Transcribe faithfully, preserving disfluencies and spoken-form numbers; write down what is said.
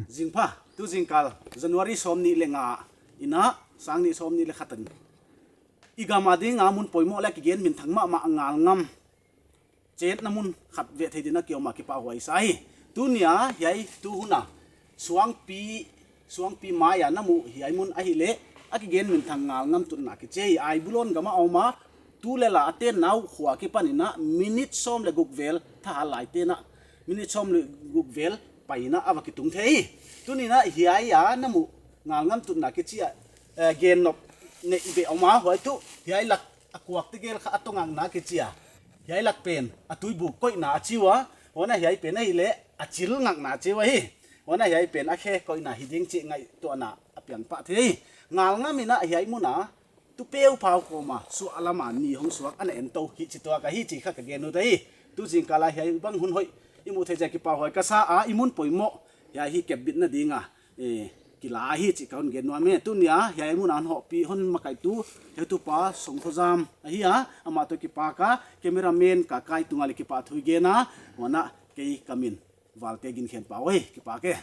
Zingpha, tu zingkal January sawmnih leh nga in a, sang nih sawmnih leh khat in i gam a ding a mun poimoh leh kigen minthang mahmah Ngalngam chetna mun khat veh thei ding a ki om a kipahhuai sa hi. Tuni a hiai tu hun a suangpi, suangpi mai a na muh hiai mun ahihleh a kigen minthang Ngalngam tutna kichi hi. Aibulon gam a om a, tu leh la a tenna uh khua kipan in a minute sawm leh guk vel, tha lai ten a minute sawm leh guk vel pai in a a va kitung thei hi. Tuni in a hiai a na muh Ngalngam tutna kichi a, eh, gen nop neih beh om a, huai tuh hiai lak a kuak tegel kha a tongakna kichi a, hiai lak pen a tuibuk koihna a chi ua, huan a hiai pen ahihleh a chil ngakna chi ua hi. Huan a hiai pen a khe koihna hi ding chih ngaihtuahna a piang pah thei hi. Ngalngam in a hiai mun a tupeu pau kawm a suahlam a ni hong suak ana en tou hi chi tuak ahi chih kha ka gen ut ahi. Tu zingkal a hiai bang hun hoih i muh theih ziak a kipahhuai ka sa a, i mun poimoh hiai hi kepbitna ding a, eh, kila hi chih ka hon gen nuam e. Tuni a hiai mun a hon hohpih, hon makaitu, heutupa Songkhozam ahi a, amah toh kipak a, cameraman Kakai tung a leh kipahthu i gen a, huan a kei ka min Valte Ginkhenpau ahi, kipak e.